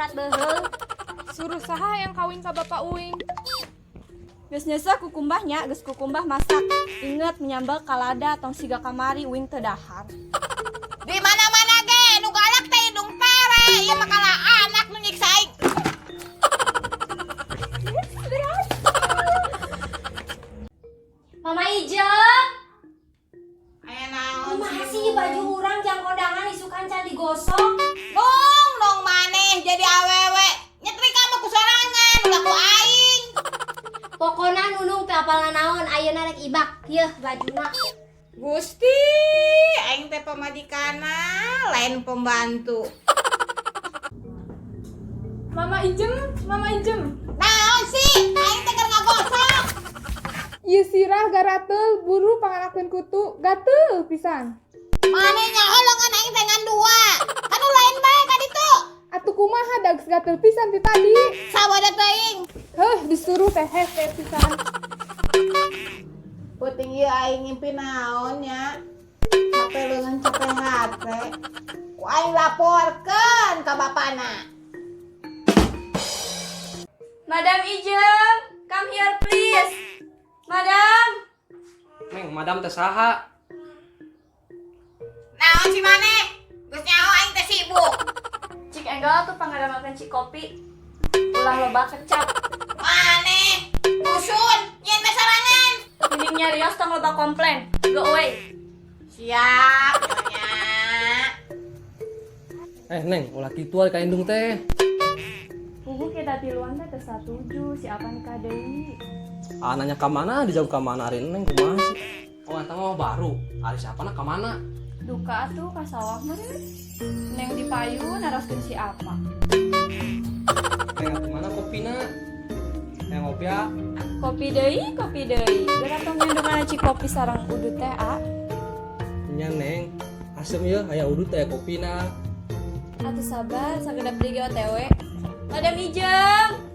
urat beuheung. Suruh saha yang kawin ka bapak uing. Geus nyeuseuh kukumbahnya, geus kukumbah masak. Inget menyambal kalada tong siga kamari uing teu dahar. Di mana-mana ge nu galak teh indung pere, ieu mah kalah anak nu nyiksa aing. Mama Ijem, Aya naon? Kumaha sih baju urang jang kondangan isukan can digosok? Nung, nung maneh jadi awewe. Nyetrika mah ku sorangan, ulah ku aing. Pokona Nunung teu apal naon, ayeuna rek ibak. Yeuh bajuna. Gusti, aing teh pamajikanna, lain pembantu. Mama Ijem, Mama Ijem. Naon sih? Aing teh keur ngagosok. Ieu sirah garateul buru panganakeun kutu, gatel pisan. Maneh nyaho lengan aing teh ngan dua. Kan nu lain bae ka ditu. Atuh kumaha da geus gatel pisan ti tadi. Sabodo teuing. Heuh, disuruh teh hese pisan. Puting ieu aing ngimpi naon nya? Capek leungeun capek hate. Ku aing laporkeun ka bapana. Madam Ijem, come here please. Madam. Neng, madam teh saha? Naon si maneh? Geus nyaho aing teh sibuk. Cik enggal tuh pangadamelkeun cik kopi. Ulah loba kecap. Maneh dusun nyieun we sorangan. Mending nyarios tong loba komplain. Go away. Siap, nyonya. Eh, Neng, ulah kitu ari ka indung teh. Puguh kita tiluan teh teu satuju si apa nikah deui. Ah, nanya ka mana, dijawab ka mana ari Neng kumaha sih? Oh, eta mah baru. Ari siapa na ka mana? Duka atuh ka sawah meureun. Neng di payu naroskeun si apa. Neng, atuh mana kopina? Neng ngopi ah. Kopi deui, kopi deui. Geura tong nyandungan cik kopi sareng udut teh, a. Nya Neng, asem ieu aya udut teh kopina. Atuh sabar, sakedap deui ge OTW. Madam Ijem.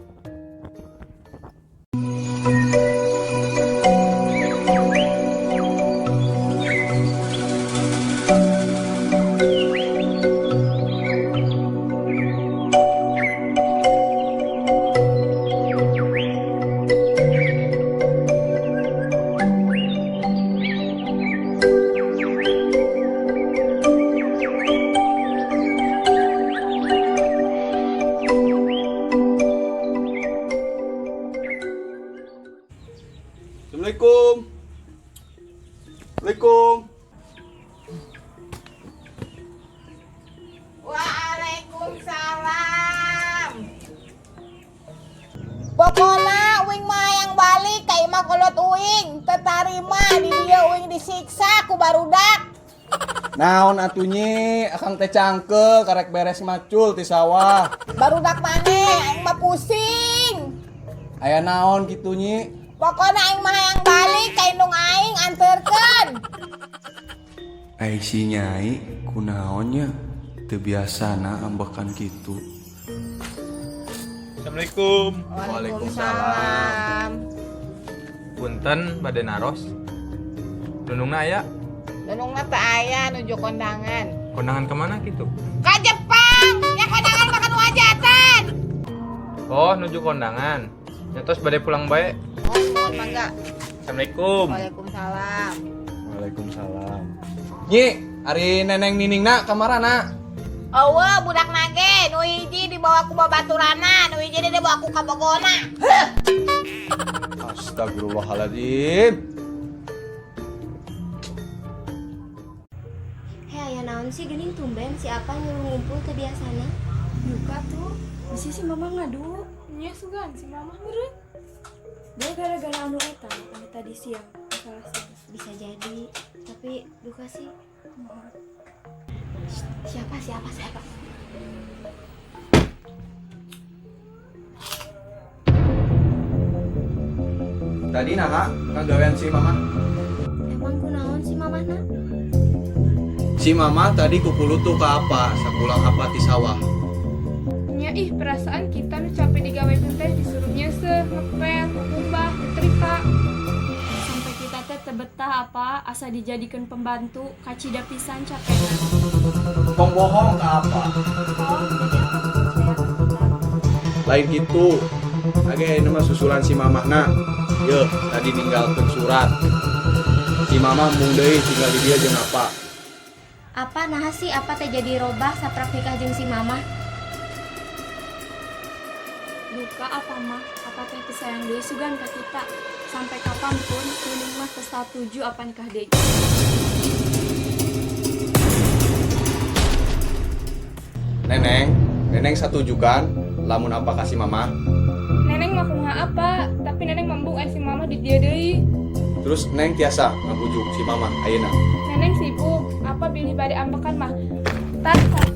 Assalamualaikum. Assalamualaikum. Waalaikumsalam. Pokona uing mah yang balik ka imah kolot uing, teu tarima di dieu uing disiksa ku barudak. Naon atuh nyi, akang teh cangkeul karek beres macul ti sawah. Barudak maneh aing mah pusing. Aya naon kitu nyi? Pokona aing mah hayang balik ka indung aing anterkeun. Ai si nyai kunaonnya teu biasana ambekan kitu. Assalamualaikum. Waalaikumsalam. Punten bade naros. Nunungna aya? Nunungna teu aya nuju kondangan. Kondangan kemana gitu? Ka Jepang, ya kondangan makan wajatan. Oh, nuju kondangan. Ya tos bade pulang bae. Mohon, mohon mangga. Assalamualaikum. Waalaikumsalam. Waalaikumsalam. Nyi, ari neneng niningna kamarana? Eueuh budak nage, nu hiji dibawa ku babaturana, nu hiji dibawa ku kabogona. Astagfirullahaladzim. Hei, aya naon sih geuning tumben si apa nyuruh ngumpul teu biasana? Duka tuh, bisi si mama ngadu. Nya sugan si mama meureun. Dia gara-gara anu eta, anu tadi siang. Masalah sih. Bisa jadi, tapi duka sih. Shh, siapa siapa siapa? Tadi naha kagawean si mama. Emang kunaon si mamahna? Si mama tadi kukulutu ke apa? Sapulang apa ti sawah. Nya ih perasaan kita nu capek digawekeun teh disuruh nyeuseuh, ngepel, kukumbah, nyetrika. Sampai kita teh teu betah apa asa dijadikan pembantu kacida pisan capekna. Tong bohong ke apa? Oh, jadi apa percaya ke kita? Lain gitu. Age ini mah susulan si mamahna. Yeuh, tadi ninggalkeun surat. Si mamah mung deui tinggal di dia jeung apa. Apa nah sih apa teh jadi robah saprak nikah jeung si mama? Duka apa mah, apa teh teu sayang deui sugan ka kita. Sampai kapanpun Nunung mah teu satuju apa nikah deui. Neneng, Neneng satuju kan lamun apa ka si mamah? Neneng mah kumaha apa, tapi Neneng embung aya si mama di dieu deui. Terus Neng tiasa ngabujuk si mamah ayeuna. Neneng sibuk, apa bilih bade ambekan mah. Tah.